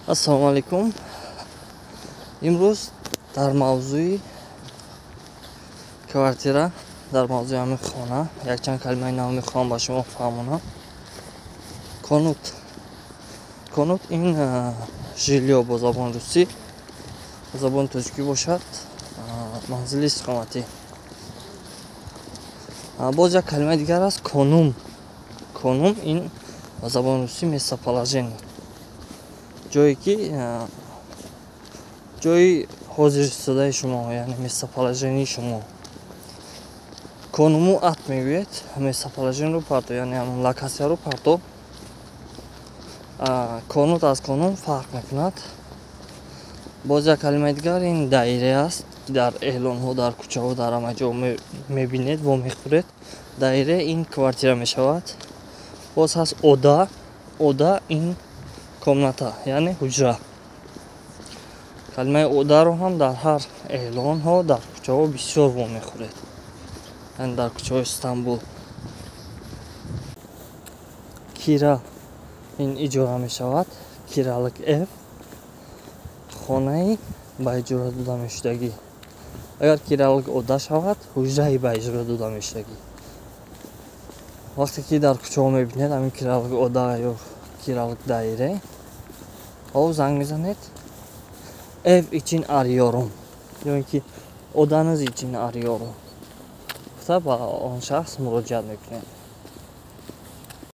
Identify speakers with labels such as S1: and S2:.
S1: Ассалому алайкум. Имрӯз дар мавзӯи квартира, дар мавзӯи ҳамин хона якчанд калимаи нав мехоҳам ба шумо фаҳмонам. Конут. Конут ин жильё бо забони русӣ, бо забони тоҷикӣ бошад манзили истиқоматӣ. Боз як калимаи дигар аст конум. Конум ин ба забони русӣ местоположение, ҷое ки ҷои ҳозир истодаи шумо, яъне местоположении шумо. Konumu at мегӯяд, местоположениеро парто, яъне ҳамон локатсияро парто. Конут аз конум фарқ мекунад. Боз як калимаи дигар ин daire аст, ки дар эълонҳо, дар кӯчаҳо, дар ҳама ҷо мебинед, вомехӯред. Daire ин квартира мешавад. Боз ҳаст oda. Oda ин комната, яъне ҳуҷра. Калимаи odaро ҳам дар ҳар эълонҳо, дар кӯчаҳо бисёр вомехӯред, яъне дар кӯчаҳои Истанбул. Kira ин иҷора мешавад. Kiralık ev хонаи ба иҷора дода мешудагӣ. Агар kiralık oda шавад, ҳуҷраи ба иҷора дода мешудагӣ. Вақте ки дар кӯчаҳо мебинед ҳамин kiralık oda ё kiralık daire, о занг мезанед, ev için arıyorum ё ин ки odanız için arıyorum гуфта ба он шахс муроҷиат мекунед.